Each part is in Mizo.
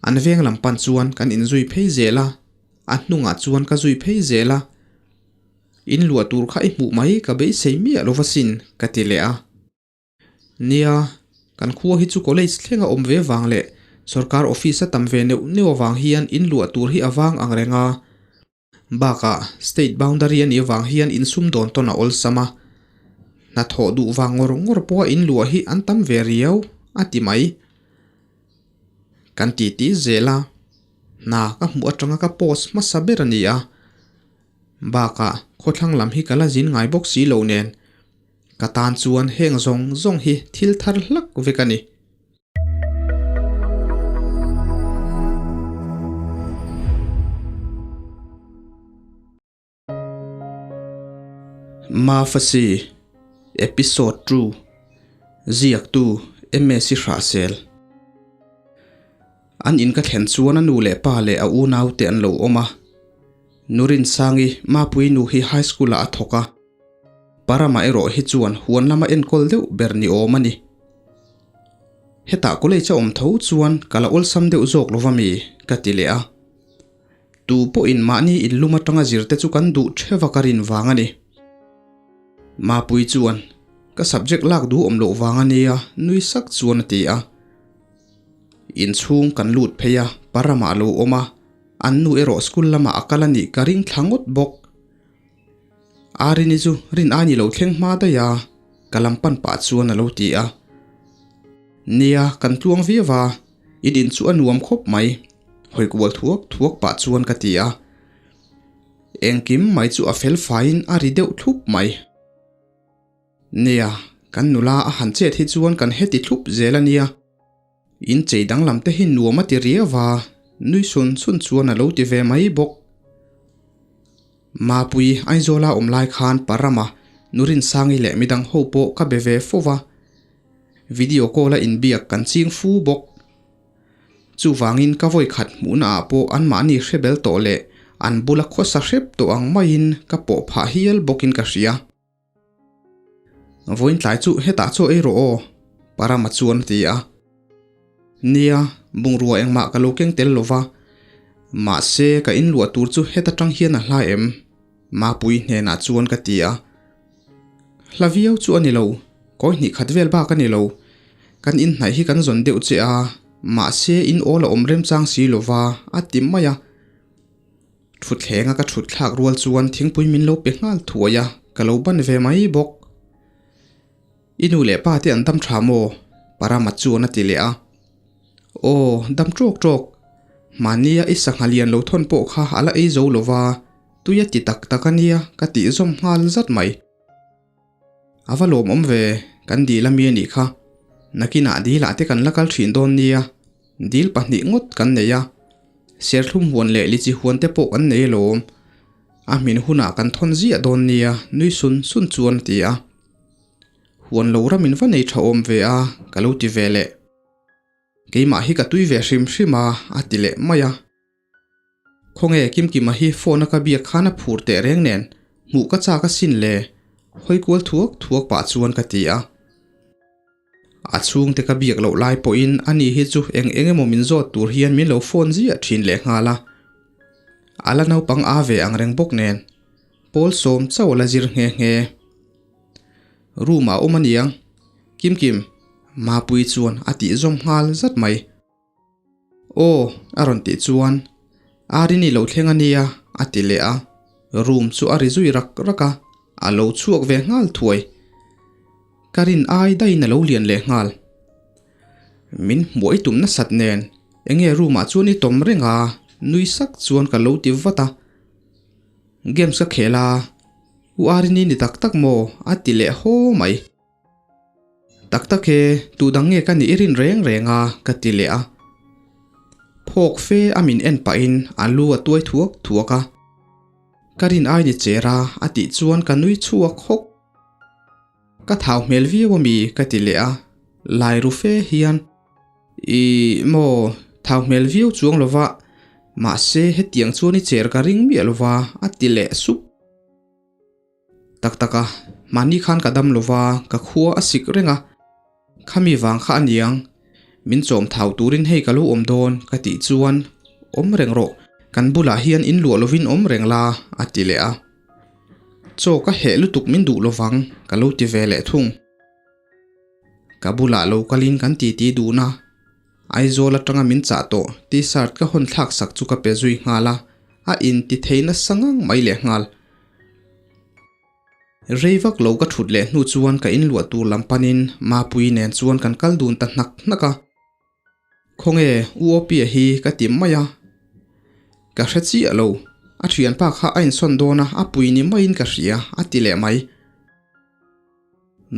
An veng lam pan chuan kan inzui phei zel a, a hnungah chuan ka zui phei zel a. In luah tur kha i hmuh mai ka beisei miah lo va sin, ka ti leh a. Nia, kan khua hi chu college thleng a awm ve vang leh sorkar office a tam ve neuh neuh avang hian in luah tur hi a vang ang reng a. Bakah state boundary a nih avang hian in sumdawn tawn a awlsam a, hnathawh duh vang ngawr ngawr pawha in luah hi an tam ve riau, a ti mai. Kan titi zel a, hna ka hmuh atanga ka post hmasa ber a ni a. Bakah khawthlang lam hi ka la zin ngai bawk si lo nen, ka tan chuan heng zawng zawng hi thil thar hlak vek a ni. Mafasi Episode 2 Ziaktu Msi Hrahsel An in ka thlen chuan a nu leh pa leh a unaute an lo awm a. Nurinsangi Mapui nu hi High School ah a thawk a. Parama erawh hi chuan huan lama enkawl deuh ber ni awm a ni. Hetah college a awm tho chuan ka la awlsam deuh zawk lo va mi? ka ti leh a. Tu pawhin mahni inlum atanga zir te chu kan duh theuh a ka rin vang a ni. Mapui chuan, Ka subject lak duh awm loh vang a nia, nui sak chuan a ti a. Inchhung kan lut phei a, Parama a lo awm a, an nu erawh school lamah a kal a nih ka ring thla ngawt bawk. Arini chu rin ai ni lo thleng hma daih a, ka lam pan pah chuan a lo ti a. Nia, kan tluang viau a, in in chu a nuam khawp mai, hawi kual thuak thuak pah chuan ka ti a. Engkim mai chu a fel faiin a ri deuh thlup mai. Nia, kan nula a han chet hi chuan kan heti thlup zel a nia. In chei danglam te hi nuam a ti riau a, nui sun sun chuan a lo ti ve mai bawk. Mapui Aizawla awm lai khan Parama, Nurinsangi leh midang ho pawh ka be ve fo va. Video call a inbiak kan ching fu bawk. Chuvangin ka vawi khat hmuhna ah pawh anmahni hre bel tawh leh an bula khawsa hrep tawh ang maiin ka pawh phah hial bawkin ka hria. Vawiin tlai chu hetah chaw ei rawh aw, Parama chuan a ti a. Nia, bungrua engmah ka lo keng tel lo va, mahse ka inluah tur chu heta tang hian a hla em? Mapui hnenah chuan ka ti a. Hla viau chu a ni lo, kawi hnih khat vel bak a ni lo. Kan inhnaih hi kan zawn deuh che a, mahse in awl a awm remchang si lo va, a ti mai a. Thutthleng a ka thut thlak rual chuan thingpui min lo pe nghal thuai a, ka lo ban ve mai bawk. I nu leh pa te an dam tha maw? Parama chuan a ti leh a. Aw, dam tawk tawk. Mahnia i sangha lian lo thawn pawh kha a la ei zo lo va, tui a ti tak tak a nia ka tih zawm nghal zat mai. A va lawmawm ve, kan dil ami a nih kha. Nakinah dilah te kan la kal thin dawn nia, dil pahnih ngawt kan nei a. Serthlum huan leh lichi huan te pawh kan nei alawm. A hmin hunah kan thawn ziah dawn nia, nui sun sun chuan a ti a. Huan lo ram in va nei tha awm ve a, ka lo ti ve leh. Keimah hi ka tui ve hrim hrim a, a ti leh mai a. Khawnge Kimkima hi phone a ka biak khan a phur teh reng nen hmuh ka chak asin le, hawi kual thuak thuak pah chuan ka ti a. A chhungte ka biak loh lai pawhin ani hi chu eng eng emaw min zawt tur hian min lo phone ziah thin lehnghal a. A la naupang a ve ang reng bawk nen pawl sawm chauh a la zir nghe nghe. Room ah awm aniang Kimkim, Mapuii chuan a tih zawm nghal zat mai. Aw, a rawn tih chuan, Arini lo thleng a nia, a ti leh a. Room chu a ri zui rak rak a, a lo chhuak ve nghal thuai. Ka rin ai daiin a lo lian leh nghal. Min hmuai tum nasat nen, enge room ah chuan i tawm reng a, nui sak chuan ka lo ti vat a. Games ka khel a, U Arini ni tak tak maw? a ti leh haw mai. Tak tak e, tu dang nge ka nih i rin reng reng a, ka ti leh a. Phawk fe a min en pahin a lu a tuai thuak thuak a. Ka rin ai ni cher a, a tih chuan ka nui chhuak hawk. Ka thau hmel viau a mi, ka ti leh a. Lai ru fe hian, Ih maw, thau hmel viau chuang lo va, mahse hetiang chuan i cher ka ring miah lo va, a ti leh sup. Tak tak a, mahni khan ka dam lo va, ka khua a sik reng a. Khami vang kha a niang. Min chawm thau turin hei ka lo awm dawn ka tih chuan awm reng rawh, kan bulah hian in luah lovin awm reng la a ti leh a. Chaw ka heh lutuk min duh lovang ka lo ti ve leh thung. Ka bulah lo kalin kan titi dun a, Aizawl atanga min chah tawh T-shirt ka hawn thlak sak chu ka pe zui nghal a, a inti thei nasa ngang mai leh nghal. Rei vak lo ka thut leh hnu chuan ka inluah tur lam panin Mapuii nen chuan kan kal dun ta hnak hnak a. Khawnge U Opia hi ka ti mai a. Ka hre chiah lo, a thianpa kha a insawn dawn a, a pui ni maiin ka hria a ti leh mai.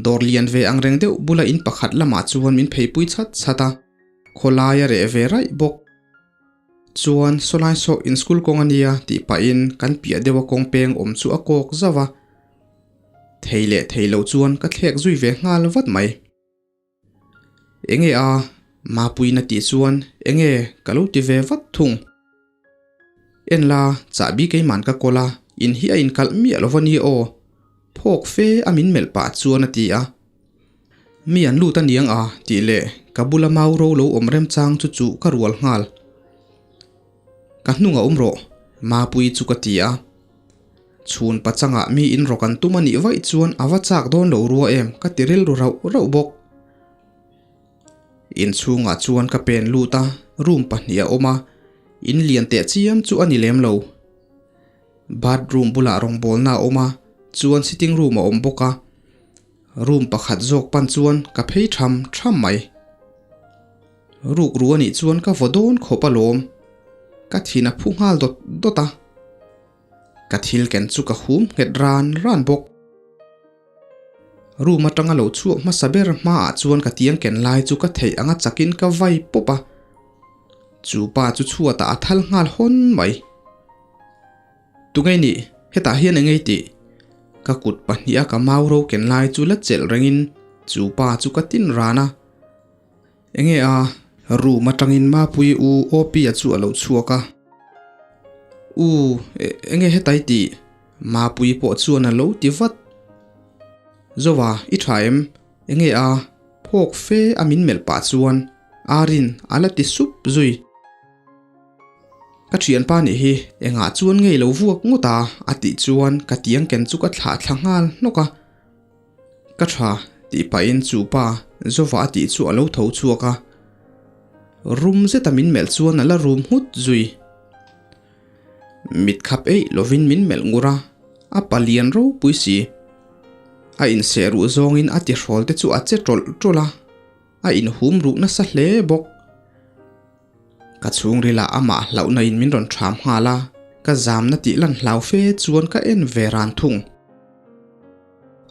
Dawr lian ve ang reng deuh bula in pakhat lamah chuan min pheipui chhat chhat a, khawlai a reh ve raih bawk. Chuan sawlai saw in school kawng a nia tih pahin kan piah deuha kawng peng awm chu a kawk zauh a, thei leh thei lo chuan ka thlek zui ve nghal vat mai. Enge a? Mapuiin a tih chuan enge ka lo ti ve vat thung. En la, chahbi keiman ka kawl a, in hi a inkalh miah lo va nia aw. Phawk fe a min melh pah chuan a ti a. Mi an lut a niang a tih leh ka bula mau ro lo awm remchang chu chuh ka rual nghal. Ka hnungah awm rawh, Mapuii chu ka ti a. Chhun pachangah mi in rawk an tum a nih vaih chuan a va chak dawn lo rua em ka ti rilru rauh rauh bawk. Inchhungah chuan ka pen lut a, room pahnih a awm a, in lian teh chiam chu a ni lem lo. Bathroom bulah rawngbawlna a awm a, chuan sitting room a awm bawk a. Room pakhat zawk pan chuan ka phei tham tham mai. Ruk ru a nih chuan ka vaw dawn khawp alawm. Ka thin a phu nghal dawt dawt a. Ka thil ken chu ka hum nghet ran ran bawk. Room atanga lo chhuak hmasa ber hmaah chuan ka tiang ken lai chu ka theih anga chakin ka vai pawp a. Chu pa chu chhuatah a thal nghal hawn mai. Tungei nih, hetah hian engei tih? Ka kut pahniha ka mau ro ken lai chu la chelh rengin chu pa chu ka tin ran a. Enge a? Room atangin Mapuii u Opia chu a lo chhuak a. U, enge hetai tih? Mapuii pawh chuan a lo ti vat. Zoa, i tha em? Enge a? Phawk fe a min melh pah chuan Arin a la ti sup zui. Ka thianpa nih hi engah chuan ngei lo vuak ngawt a? A tih chuan ka tiang ken chu ka thlah thla nghal hnawk a. Ka tha tih pahin chu pa Zova a tih chu a lo tho chhuak a. Rum zeta min melh chuan a la rum nghut zui. Mit khap eih lovin min melh ngur a, a palian ropui si. A inseh ruh zawngin a tihrawl te chu a che tawlh tawlh a, a inhum ruh nasa hle bawk. Ka chhungrilah amah hlauhna in min rawn ṭham nghal a, ka zamna tih lan hlau fe chuan ka en ve ran thung.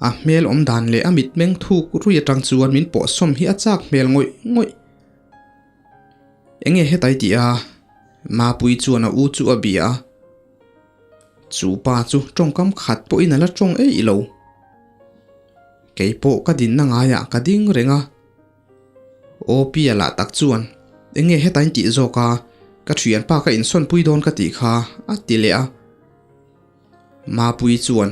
A hmel awm dan leh a mitmeng thuk rui atang chuan min pawhsawm hi a chak hmel ngawih ngawih. Enge hetai tih a? Mapuii chuan a u chu a bia a. Chu pa chu tawngkam khat pawhin a la tawng eih lo. Keipawh ka dinna ngaiah ka ding reng a. Aw Pia lah tak chuan, Enge hetain tih zawk a, ka thianpa ka insawnpui dawn ka tih kha, a ti leh a. Mapuii chuan,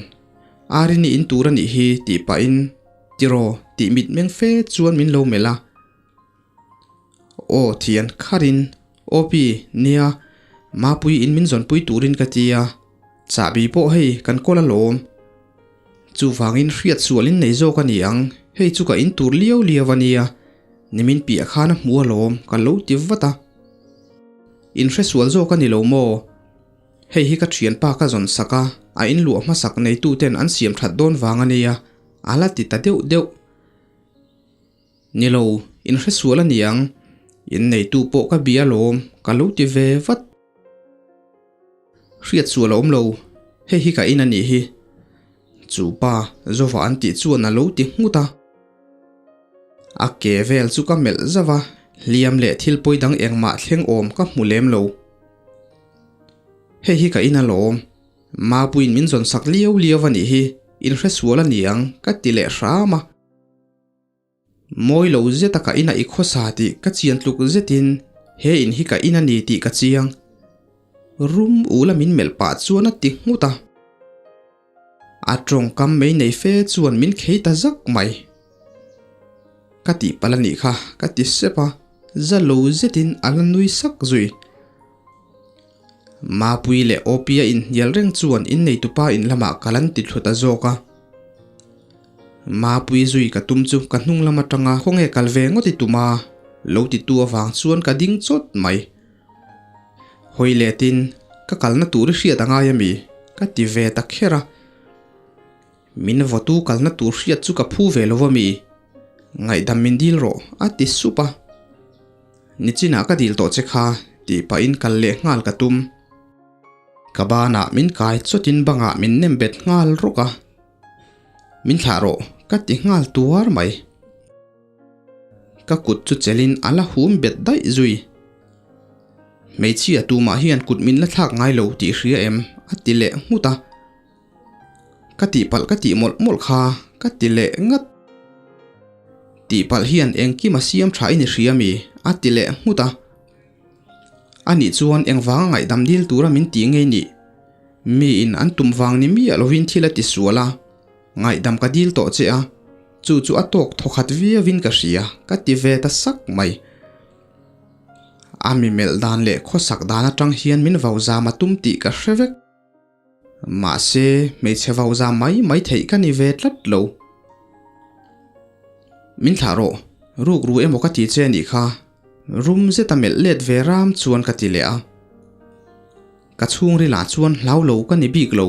Arini in tur a nih hi tih pahin, Tiraw tih mitmeng fe chuan min lo melh a. Aw thian kharin, Aw Pi, nia, Mapuii in min zawnpui turin ka ti a, chahbi pawh hei kan kawl alawm. Chuvangin hriat sual in nei zawk a ni ang, hei chu ka in tur liau liau a nia, nimin piah khan a hmu alawm ka lo ti vat a. In hre sual zawk a ni lo maw? Hei hi ka thianpa ka zawn sak a, a in luah hmasak neitu ten an siam that dawn vang a nia, a la ti ta deuh deuh. Ni lo, in hre sual a ni ang, in neitu pawh ka bia alawm ka lo ti ve vat. Hriat sual a awm lo, hei hi ka in a nih hi. Chu pa Zova an tih chuan a lo ti nghut a. A ke vel chu ka melh zauh a, hliam leh thil pawi dang engmah thleng awm ka hmu lem lo. Hei hi ka in alawm, Mapuiin min zawn sak liau liau a nih hi, in hre sual a ni ang ka ti leh hram a. Mawi lo zeta ka ina i khawsa tih ka chian tluk zetin he in hi ka in a ni tih ka chiang. Rum ula min melh pah chuan a ti nghut a. A tawngkam mei nei fe chuan min khei ta zak mai. Ka tihpalh a nih kha ka ti sep a. Za lo zetin a la nui sak zui. Mapuii leh Opi a inhnial reng chuan inneitupa in lamah ka lan ti thlu ta zawk a. Mapuii zui ka tum chu ka hnung lam atanga khawnge kal ve ngawt i tum a, lo titu avang chuan ka ding chawt mai. Hawi letin ka kalna tur i hriat a ngai ami? Ka ti ve ta kher a. Min vawtu kalna tur hriat chu ka phu ve lo ami? Ngaihdam min dil rawh a ti sup a. Nichinah ka dil tawh che kha tih pahin kal leh nghal ka tum. Ka banah min kai chawtin bangah min nem bet nghal rawk a. Min thlah rawh ka ti nghal tuar mai. Ka kut chu chelin a la hum bet daih zui. Hmeichhia tumah hian kut min la thlak ngai lo tih hria em? a ti leh nghut a. Ka tihpalh ka tih mawlh mawlh kha ka ti leh ngat. Tihpalh hian engkim a siam tha i ni hria mi? a ti leh nghut a. Anih chuan engvanga ngaihdam dil tura min tih ngei nih? Miin an tum vang ni miah lovin thil a ti sual a, ngaihdam ka dil tawh che a, chu chu a tawk thawkhat viauin ka hria ka ti ve ta sak mai. A mi melh dan leh khawsak dan atang hian min vau zam a tum tih ka hre vek. Mahse, hmeichhe vau zam mai mai theih ka ni ve tlat lo. Min thlah rawh, ruk ru emaw ka ti che a nih kha, rum zeta melh let ve ram chuan ka ti leh a. Ka chhungril ah chuan hlau lo ka ni bik lo.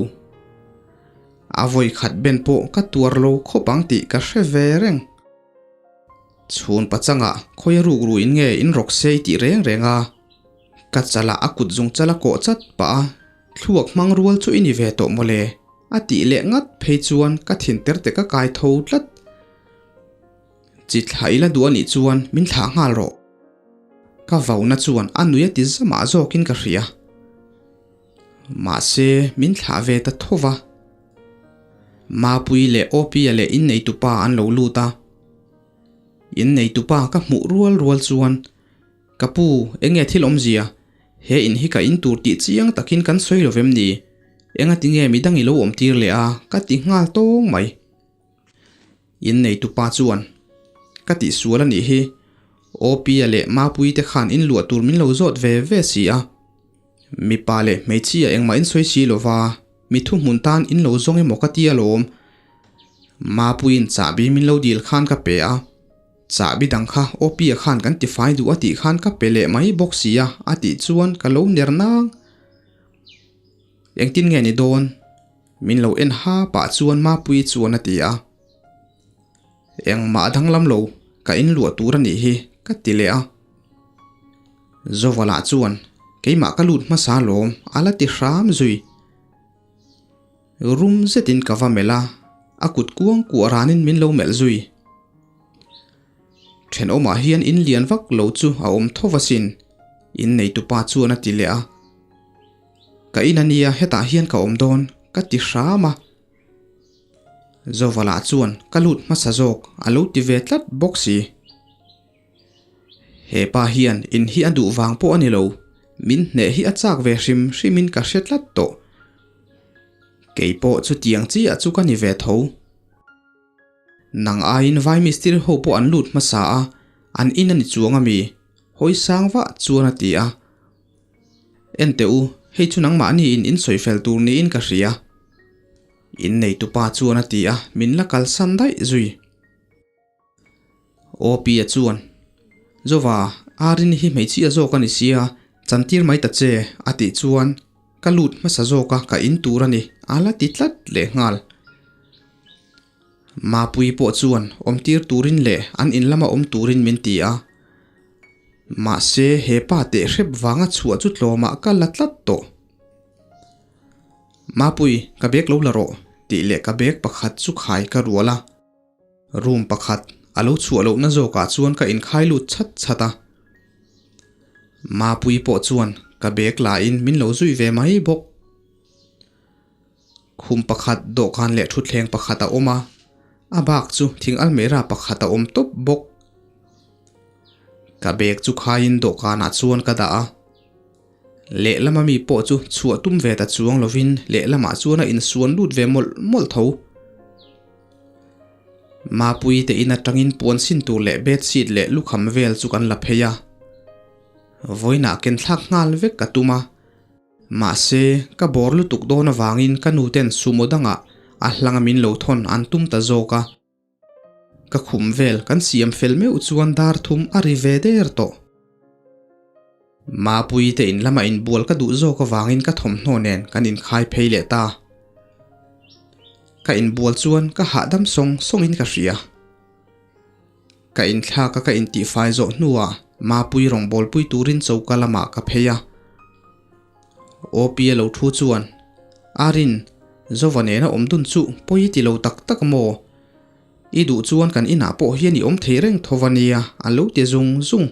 A vawi khat ben pawh ka tuar lo khawp ang tih ka hre ve reng. Chhun pachangah khawia ruk ru in nge in rawk sei tih reng reng a, ka chalah a kut zung chala kawh chat pah a. Thluak hmang rual chu i ni ve tawh mawle, a tih leh ngat phei chuan ka thin ter te ka kai tho tlat. Chi thlah ila duh a nih chuan min thlah nghal rawh. Ka vauna chuan a nui a ti zamah zawkin ka hria. Mahse min thlah ve ta tho va. Mapuii leh Opia leh inneitupa an lo lut a. Inneitupa ka hmuh rual rual chuan Ka pu, enge thil awmzia? He in hi ka in tur tih chiang takin kan sawi lo vem ni? Engati nge midang i lo awm tir leh a? Ka ti nghal tawng mai. In neitupa chuan, Ka tihsual a nih hi. Opia leh Mapuii te khan in luah tur min lo zawt ve ve si a. Mipa leh hmeichhia engmah in sawi si lo va, mi thuhmun tan in lo zawng emaw ka ti alawm. Mapuiin chahbi min lo dil khan ka pe a. Chahbi dang kha Opia khan kan tifai duh a tih khan ka pe leh mai bawk si a, a tih chuan ka lo ner nang. Engtin nge ni dawn? Min lo en ha pah chuan Mapuii chuan a ti a. Engmah a danglam lo, ka inluah tur a nih hi, ka ti leh a. Zovala chuan, Keimah ka lut hmasa lawm, a la ti hram zui. Rum zetin ka va melh a, a kut kuang kuah ranin min lo melh zui. Thenawmah hian in lian vak lo chu a awm tho va sin, in neitupa chuan a ti leh a. Ka in a nia hetah hian ka awm dawn, ka ti hram a. Zovala chuan ka lut hmasa zawk a lo ti ve tlat bawk si. He pa hian in hi a duh vang pawh a ni lo, min hneh hi a chak ve hrim hrimin ka hre tlat tawh. Kei pawh chutiang chiah chu ka ni ve tho. Nang aiin vai mistiri ho pawh an lut hmasa a, an in a ni chuang ami? Hawi sang vah chuan a ti a. En teh u, hei chu nangmahni in in sawi fel tur niin ka hria. In neitupa chuan a ti a, min la kalsan daih zui. Opia chuan, Zova, Arini hi hmeichhia zawk a ni sia, chantir mai ta che, a tih chuan ka lut hmasa zawk a, ka in tur a ni, a la ti tlat leh nghal. Mapuii pawh chuan awmtir turin leh an in lama awm turin min ti a. Mahse, he pa teh hrep vanga chhuah chu tlawmah ka la tlat tawh. Mapui, ka bag lo la rawh, tih leh ka bag pakhat chu khai ka rual a. Room pakhat a lo chhuah lohna zawkah chuan ka inkhai lut chhat chhat a. Mapuii pawh chuan ka bag lain min lo zui ve mai bawk. Khum pakhat dawhkan leh thutthleng pakhat a awm a, a bak chu thing almera pakhat a awm tawp bawk. Ka bag chu khaiin dawhkanah chuan ka dah a. Lehlama mi pawh chu chhuah tum ve ta chuang lovin lehlamah chuan a insuan lut ve mawlh mawlh tho. Mapuii te in atangin puan sin tur leh bedsheet leh lukham vel chu kan la phei a. Vawiinah ken thlak nghal vek ka tum a. Mahse, ka bawr lutuk dawn avangin ka nu ten sumo dangah a hlanga min lo thawn an tum ta zawk a. Ka khum vel kan siam fel meuh chuan dar thum a ri ve der tawh. Mapui te in lama inbual ka duh zawk avangin ka thawmhnaw nen kan inkhai phei leh ta. Ka inbual chuan ka hahdam sawng sawngin ka hria. Ka inthlak a ka intihfai zawh hnuah Mapui rawngbawlpui turin choka lamah ka phei a. Opi a lo thu chuan, Arin, Zova nena awm dun chu pawi i ti lo tak tak maw? I duh chuan kan inah pawh hian i awm thei reng tho va nia, a lo ti zung zung.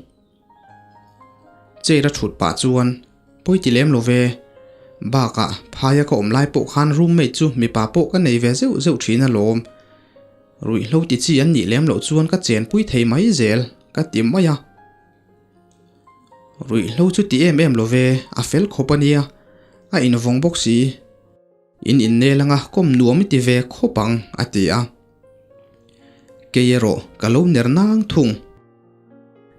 Chair a thut pah chuan, Pawi ti lem lo ve. Bakah, phaia ka awm lai pawh khan roommate chu mipa pawh ka nei ve zeuh zeuh thin alawm. Ruihhlo ti chi an nih lem loh chuan ka chenpui thei mai zel, ka ti mai a. Ruihhlo chu ti em em lo ve, a fel khawp a nia, a invawng bawk si. In innel anga kawm nuam i ti ve khawp ang, a ti a. Kei erawh ka lo ner nang thung.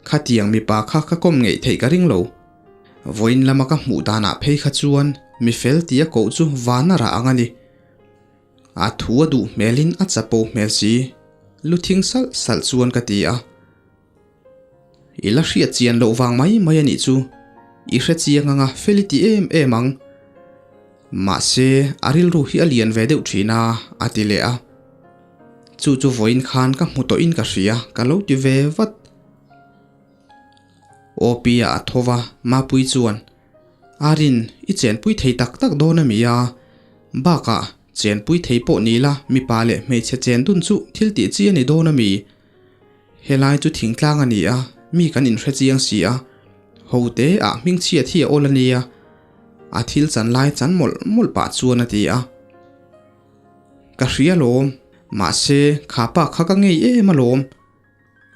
Khatiang mipa kha ka kawm ngeih theih ka ring lo. Vawiin lama ka hmuh danah phei kha chuan mi fel tia koh chu vana rah ang a ni. A thu a duh hmelin a chapo hmel si, lu thing salh salh chuan ka ti a. I la hriat chian loh vang mai mai a nih chu. I hre chiang anga fel i ti em em ang. Mahse, a rilru hi a lian ve deuh thin a, a ti leh a. Chu chu vawiin khan ka hmu tawhin ka hria, ka lo ti ve vat. Awpi-a a tho va, Mapui chuan, Arin, i chenpui thei tak tak dawn a mi a? Bakah, chenpui thei pawh ni la, mipa leh hmeichhe chen dun chu thil tih chi a ni dawn a mi? Helai chu thingtlang a ni a, mi kan inhre chiang si a, ho te ah hmingchhiat hi a awl a nia, a thil chan lai chan mawlh mawlh pah chuan a ti a. Ka hria alawm, mahse kha pa kha ka ngei em alawm,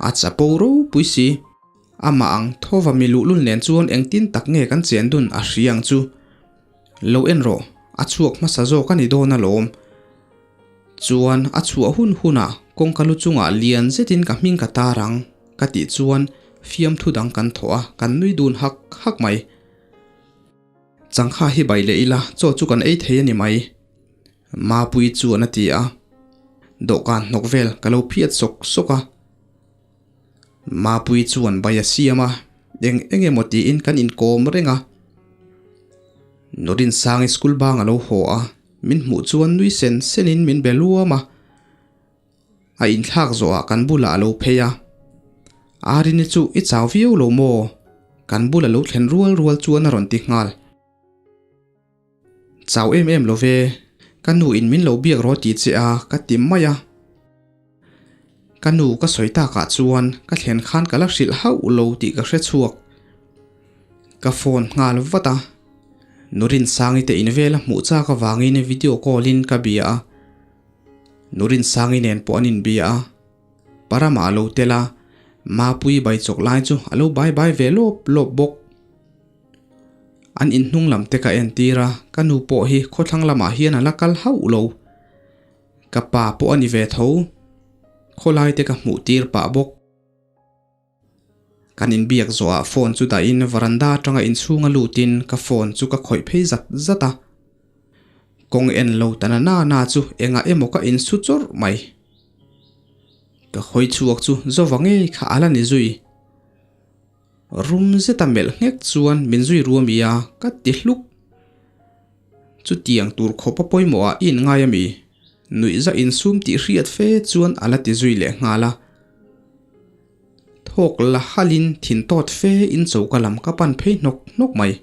a chapo ropui si, amah ang thawva mi luhlul nen chuan engtin tak nge kan chen dun a hria ang chu. Lo en rawh, a chhuak hmasa zawk a ni dawn alawm. Chuan a chhuah hun hunah kawngka lu chungah lian zetin ka hming ka tar ang ka tih chuan fiamthu dang kan thawh a, kan nui dun hak hak mai. Changkha hi bai leh ila chaw chu kan ei thei a ni mai. Mapui chuan a ti a, dawhkan hnawk vel ka lo phiat sawk sawk a. Mapui chuan bai a siam a, eng eng emaw tiin kan inkawm reng a. Nurinsangi school bang a lo haw a. Min hmuh chuan nui sen senin min be luam a, a inthlak zawhah kan bulah a lo phei a. Arini chu i chau viau lo maw? Kan bula lo thlen rual rual chuan a rawn ti nghal. Chau em em lo ve, ka nu in min lo biak rawh ti che a ka ti mai a. Ka nu ka sawi takah chuan ka thlen khan ka la hrilh hauh lo tih ka hre chhuak. Ka phone nghal vat a, Nu Rinsangi te in vela hmuh chak avangin video call in ka bia a. Nu Rinsangi nen pawh an inbia a, Parama a lo tel a, Mapuii bai chawk lai chu a lo bai bai ve lawp lawp bawk. An inhnung lam te ka entir a, ka nu pawh hi khawthlang lamah hian a la kal hauh lo. Ka pa pawh a ni ve tho. Khawlai te ka hmuh tir pah bawk. Kan inbiak zawhah phone chu dahin varanda atanga inchhunga lutin ka phone chu ka khawih phei zat zat a. Kawng en lo ta na na na chu engah emaw ka insu chawrh mai. Ka hawi chhuak chu zova ngei kha a la ni zui. Rum zeta melh nghek chuan min zui ruami a ka ti hluk. Chutiang tur khawpa pawimawh ah i inngai ami? Nuihza insum tih hriat fe chuan a la ti zui leh nghal a. Thawk la halin thin tawt fe in choka lam ka pan phei hnawk hnawk mai.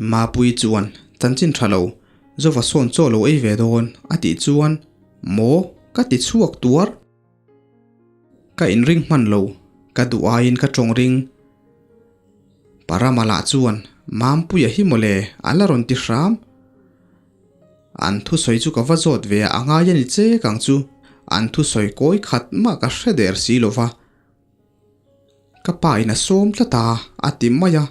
Mapui chuan chanchin tha lo, Zova sawn chaw lo ei ve dawn a tih chuan maw ka ti chhuak tuar. Ka inring hman lo, ka duh aiin ka tawng ring. Parama lah chuan Mampuia hi mawle a la rawn ti hram. An thusawi chu ka va zawt ve a, a ngai a ni chek ang chu, an thusawi kawi khat mah ka hre der si lo va. Ka pa in a sawm tlat a, a ti mai a.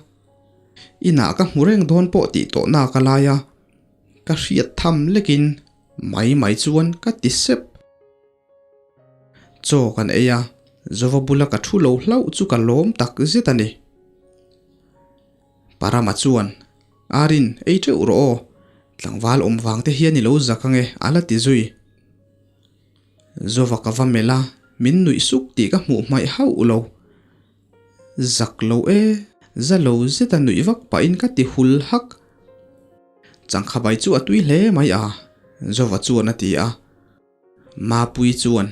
Inah ka hmu reng dawn pawh tih tawh nak a lai a, ka hriat tham lekin mai mai chuan ka ti sep. Chaw kan ei a, Zova bula ka thu lo hlauh chu ka lawm tak zet a ni. Parama chuan, Arin, ei teuh rawh aw, tlangval awm vang te hian i lo zak ange, a la ti zui. Zova ka va melh a, min nuih suk tih ka hmuh hmaih hauh lo. Zak lo e, za lo zeta nuih vak pahin ka ti hul hak. Changkha bai chu a tui hle mai a, Zova chuan a ti a. Mapui chuan,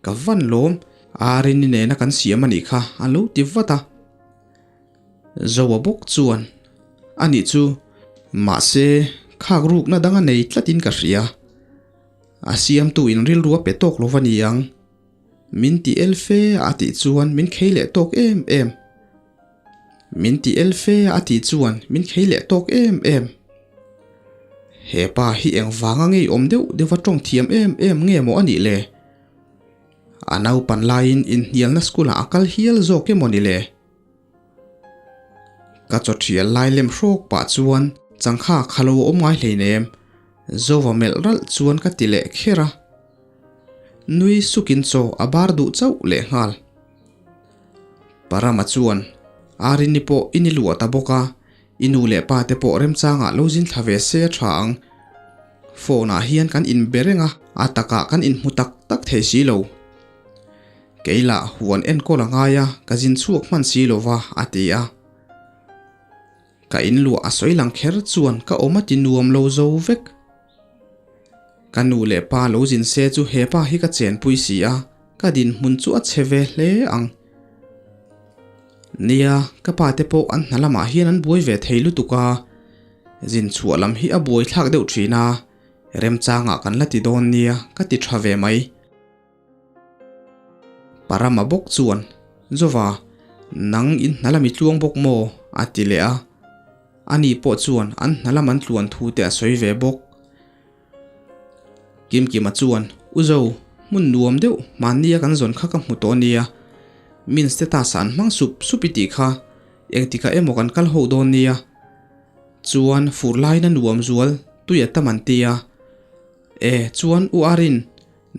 Ka van lawm, Arini nena kan siam a nih kha, a lo ti vat a. Zoa bawk chuan, A nih chu, mahse, khak rukna dang a nei tlatin ka hria. A siamtu in rilru a pe tawk lo va ni ang. Min ti el fe a tih chuan min khei leh tawk em em. Min ti el fe a tih chuan min khei leh tawk em em. He pa hi eng vanga ngeiawm deuh deuha tawng thiam em em nge maw a nih le? A naupan laiin inhnialna school ah a kal hial zawk emaw ni le? Ka chaw thial lai lem hrawk pah chuan changkha kha lo awm ngai hleinem, Zova melh ralh chuan ka ti leh kher a. Nui sukin chaw a bar duh chauh lehnghal. Parama chuan, Arini pawh i ni luah ta bawk a, i nu leh pa te pawh remchangah lo zin thla ve se a tha ang. Phone ah hian kan inbe reng a, a takah kan inhmu tak tak thei si lo. Kei lah huan enkawl a ngai a, ka zin chhuak hman si lo va, a ti a. Ka inluah a sawi lang kher chuan ka awm a ti nuam lo zo vek. Ka nu leh pa lo zin se chu he pa hi ka chenpui si a, ka dinhmun chu a chhe ve hle ang. Nia, ka pa te pawh an hna lamah hian an buai ve thei lutuk a, zin chhuah lam hi a buai thlak deuh thin a, remchangah kan la ti dawn nia ka ti tha ve mai. Parama bawk chuan, Zova, nang in hna lam i tluang bawk maw? a ti leh a. Ani pawh chuan an hna lam an tluan thu te a sawi ve bawk. Kimkima chuan, U Zo, hmun nuam deuh mahnia kan zawn kha ka hmu tawh ania. Min status ah an hmang sup sup i tih kha, engtikah emaw kan kal ho dawn nia. Chuan fur laina nuam zual tui a tam an ti a. E, chuan U Arin,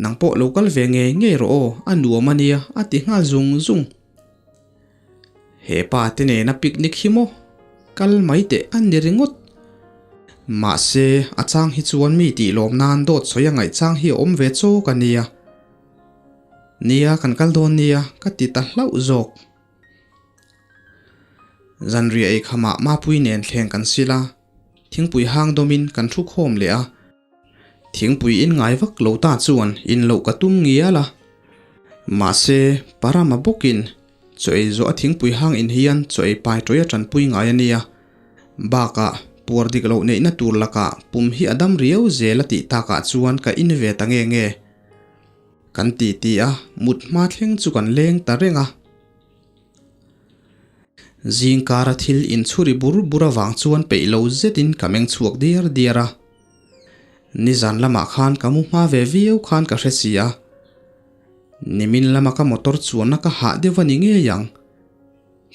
nang pawh lo kal ve ngei ngei rawh aw, a nuam ania a ti nghal zung zung. He pa te nena picnic hi maw? Kal mai teh a ni ringawt. Mahse, a chang hi chuan mi tih lawm nan dawt sawi a ngaih chang hi a awm ve chawk a nia. Nia, kan kal dawn nia, ka ti ta hlauh zawk. Zanriah ei khamah Mapui nen thleng kan sil a, thingpui hang dawmin kan thu khawm leh a. Thingpui in ngai vak lo ta chuan in loh ka tum ngial a. Mahse, Parama bawkin chaw ei zawh a thingpui hang in hian chaw ei pai tawih a tanpui ngai a nia. Bakah, puar dik loh neihna tur lakah pum hi a dam riau zel a tih takah chuan ka in ve ta nge nge. Kan ti ti a, mut hma thleng chu kan leng ta reng a. Zingkara thil inchhuri bur bur avang chuan peih lo zetin ka meng chhuak diar diar a. Nizan lamah khan ka mu hma ve viau khan ka hre si a. Nimin lama ka motor chuanna ka hah deuh a ni ngei ang.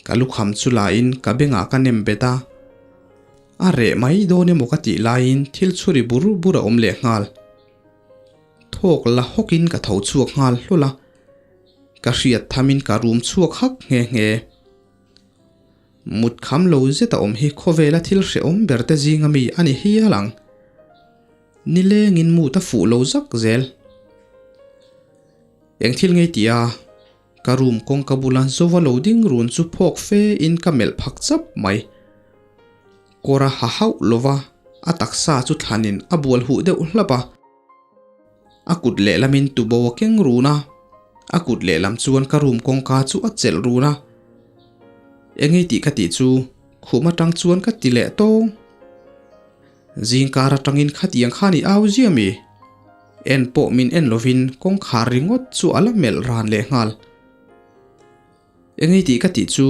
Ka lukham chu lain ka bengah ka nem bet a. A reh mai dawn emaw ka tih laiin thil chhuri bur bur a awm leh nghal. Thawk la hawkin ka tho chhuak nghal hlawl a. Ka hriat thamin ka rum chhuak hak nghe nghe. Mut kham lo zet a awm hi khawvela thil hrehawm ber te zinga mi a ni hial ang. Nilengin mut a fuh lo zak zel. Eng thil ngei tih a, ka room kawngka bula Zova lo ding run chu phawk fe in ka melh phak chap mai. Kawr a ha hauh lova, a taksa chu thlanin a bual huh deuh hlap a. A kut lehlamin tubo a keng run a, a kut lehlam chuan ka room kawngka chu a chelh run a. Engei tih ka tih chu khum atang chuan ka ti leh tawng. Zingkar atangin khatiang khan i au zia mi? En pawh min en lovin kawngkhar ringawt chu a la melh ran leh nghal. Engei tih ka tih chu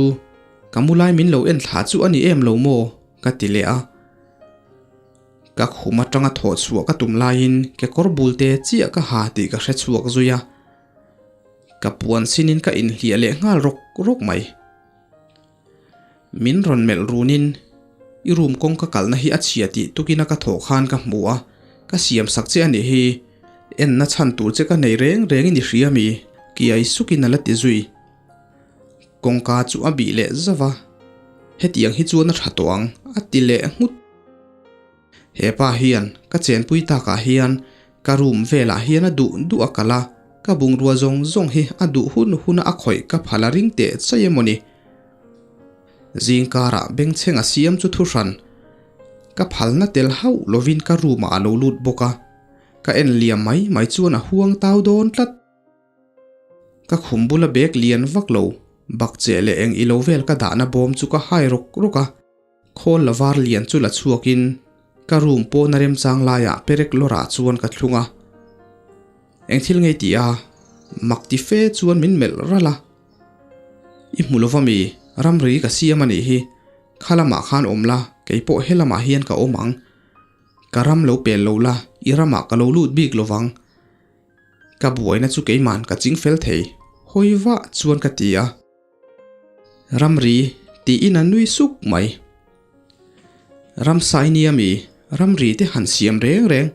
ka mu lai min lo en thla chu a ni em lo maw? ka ti leh a. Ka khum atanga thawh chhuah ka tum laiin kekawr bul te chiah ka ha tih ka hre chhuak zui a. Ka puan sinin ka inhliah leh nghal rawk rawk mai. Min rawn melh runin i room kawngka kalna hi a chhia tih tukina ka thawh khan ka hmu a, ka siam sak che a nih hi. Enna chhan tur che ka nei reng rengin i hria mi? Kiai sukin a la ti zui. Kawngka chu a bih leh zauh a. Hetiang hi chuan a tha tawh ang, a ti leh nghut. He pa hian ka chenpui takah hian ka room velah hian a duh duh a kal a, ka bungrua zawng zawng hi a duh hun huna a khawih ka phal a ring teh chai emaw ni. Zingkarah bengchheng a siam chu thuhran ka phalna tel hauh lovin ka room ah a lo lut bawk a, ka en liam mai mai chuan a huang tau dawn tlat. Ka khum bula bag lian vak lo, bak cheh leh eng ilo vel ka dahna bawm chu ka hai rawk rawk a, khawl la var lian chu la chhuakin ka room pawna remchang laiah perek lawrah chuan ka thlung a. Eng thil ngei tih a, mak ti fe chuan min melh ralh a. I hmu lova mi, ramri ka siam a nih hi, kha lamah khan awm la, kei pawh he lamah hian ka awm ang. Ka ram lo pel lo la, i ramah ka lo lut bik lovang. Ka buaina chu keiman ka ching fel thei, hawi vah chuan ka ti a. Ramri tiin a nui suk mai. Ramsai nia mi, ramri te han siam reng reng,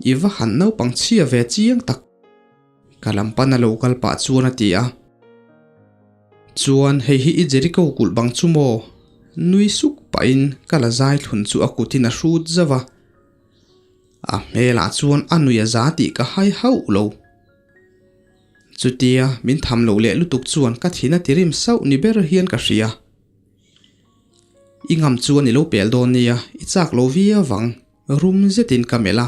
i va han naupang chhia ve chiang tak. Ka lam pan a lo kal pah chuan a ti a. Chuan hei hi i Jericho kulh bang chu maw? Nui suk pahin ka la zai thlun chu a kutin a hrut zauh a. A hmelah chuan a nui a za tih ka hai hauh lo. Chutia min tham loh leh lutuk chuan ka thin a ti rim sauh ni ber hian ka hria. I ngam chuan i lo pel dawn nia, i chak lo viau vang, rum zetin ka melh a.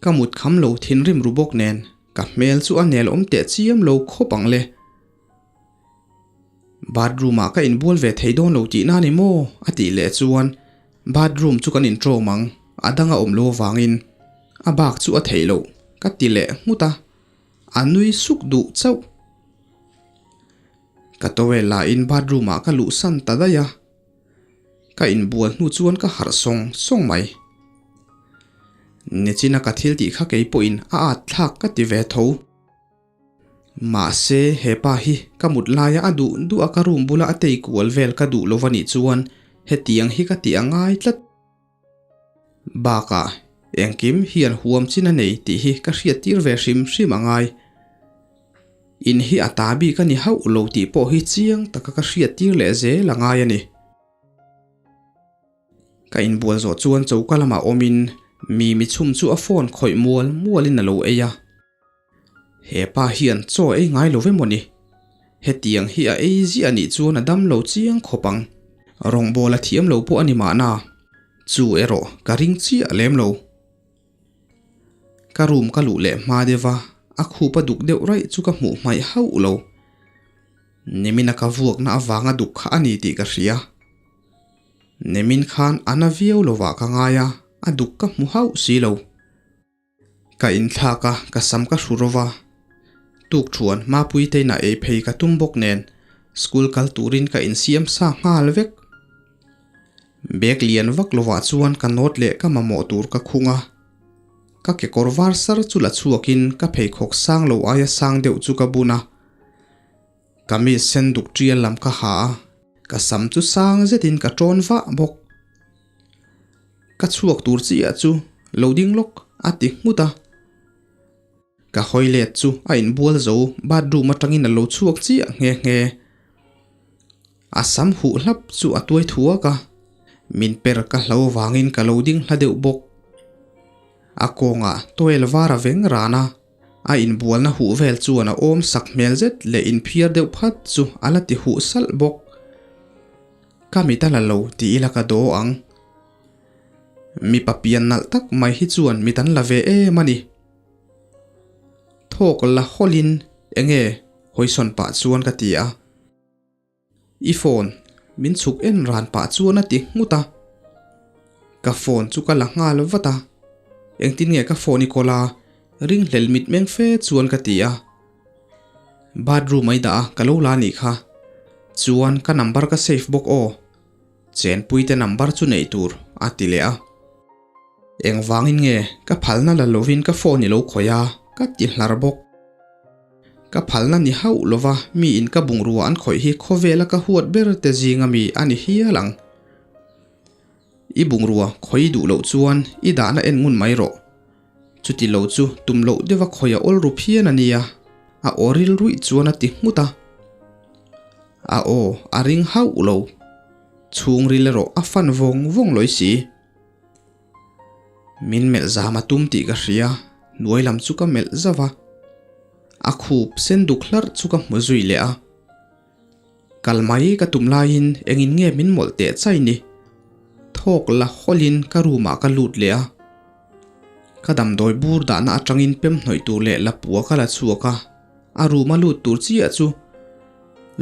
Ka mut kham lo thinrim ru bawk nen ka hmel chu a nel awm teh chiam lo khawp ang le. Bathroom ah ka inbual ve thei dawn lo tihna ni maw? a tih leh chuan bathroom chu kan intawm ang, a dang a awm lo avangin a bak chu a theih loh ka ti leh nghut a, a nui suk duh chauh. Ka towel la in bathroom ah ka luhsan ta daih a, ka inbual hnu chuan ka harh sawng sawng mai. Nichina ka thil tih kha kei pawhin a at thlak ka ti ve tho. Mahse, he pa hi ka mut laia a duh duh a ka room bula a tei kual vel ka duh lova nih chuan hetiang hi ka tih a ngai tlat. Bakah, engkim hian huam chin a nei tih hi ka hriattir ve hrim hrim a ngai. In hi a ta bik a ni hauh lo tih pawh hi chiang taka ka hriattir leh zel a ngai a ni. Ka inbual zawh chuan choka lamah awmin Mimi chhum chu a phone khawih mual mualin a lo ei a. He pa hian chaw ei ngai lo ve mawni? Hetiang hi a ei ziah anih chuan a dam lo chiang khawp ang. Rawngbâwl a thiam lo pawh a ni mahna. Chu erawh ka ring chiah lem lo. Ka room ka luh leh hma deuh a, a khup a duk deuh raih chu ka hmuh hmaih hauh lo. Nimina ka vuakna avanga duk kha a ni tih ka hria. Nimin khan a na viau lovah ka ngai a, a duk ka hmu hauh si lo. Ka inthlak a, ka sam ka hru ro va. Tuk thuan Mapui te inah ei phei ka tum bawk nen school kal turin ka insiam sa nghal vek. Bag lian vak lovah chuan ka note leh ka mamawh tur ka khung a. Ka kekawr var sar chu la chhuakin ka pheikhawk sang lo aia sang deuh chu ka bun a. Kamis sen duk tial lam ka ha a, ka sam chu sang zetin ka tawn vah bawk. Ka chhuak tur chiah chu lo ding lawk a ti nghut a. Ka hawi let chu a inbual zo bathroom atangin a lo chhuak chiah nghe nghe. A sam huh hlap chu a tuai thuak a, min per ka hlo vangin ka lo ding hla deuh bawk. A kawngah towel var a veng ran a. A inbualna huh vel chuan a awm sak hmel zet leh inphiar deuh phat chu a la ti huh salh bawk. Ka mit a la lo ti ila ka daw ang. Mipa pian nalh tak mai hi chuan mit an la ve em a ni. Thawk la hawlhin enge hawisawn pah chuan ka ti a. I phone min chhuk en ran pah chuan a ti nghut a. Ka phone chu ka la nghal vat a, engtin nge ka phone i kawl a, ringhlel mit meng fe chuan ka ti a. Bathroom a i dah a, ka lo la nih kha. Chuan ka number ka save bawk aw. Chenpui te number chu neih tur a ti leh a. Engvangin nge ka phalna la lovin ka phone i lo khawih a, ka ti hlar bawk. Ka phalna ni hauh lova miin ka bungrua an khawih hi khawvela ka huat ber te zinga mi a ni hial ang. I bungrua khawih duh loh chuan i dahna en ngun mai rawh. Chuti lo chu tum loh deuha khawih a awl ru phian a nia, a aw ril ruih chuan a ti nghut a. A aw a ring hauh lo. Chhungril erawh a fan vawng vawng lawi si. Min melh zam a tum tih ka hria, hnuai lam chu ka melh zauh a. A khup sen duk hlarh chu ka hmu zui leh a. Kal mai ka tum laiin engin nge min mawlh teh chai ni? Thawk la hawlhin ka room ah ka lut leh a. Ka damdawi bur dahna atangin pem hnawih tur leh lapua ka la chhuak a, a room a lut tur chiah chu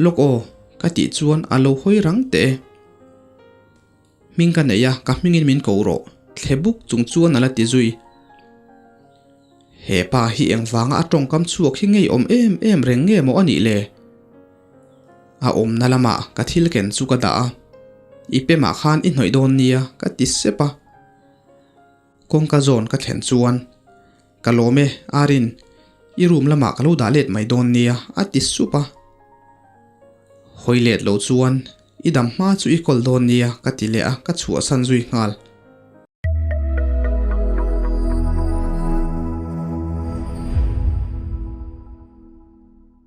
Lawk aw ka tih chuan a lo hawi rang teh e. Hming ka nei a, ka hmingin min ko rawh, thle buk chung chuan a la ti zui. He pa hi engvanga a tawngkam chhuak hi ngeiawm em em reng nge maw a nih le? A awmna lamah ka thil ken chu ka dah a, I pemah khan i hnawih dawn nia ka ti sep a. Kawngka zawn ka thlen chuan, Ka lawm e, Arin, i room lamah ka lo dah let mai dawn nia a ti sup a. Hawi let lo chuan, I dam hma chu i kawl dawn nia ka ti leh a, ka chhuahsan zui nghal.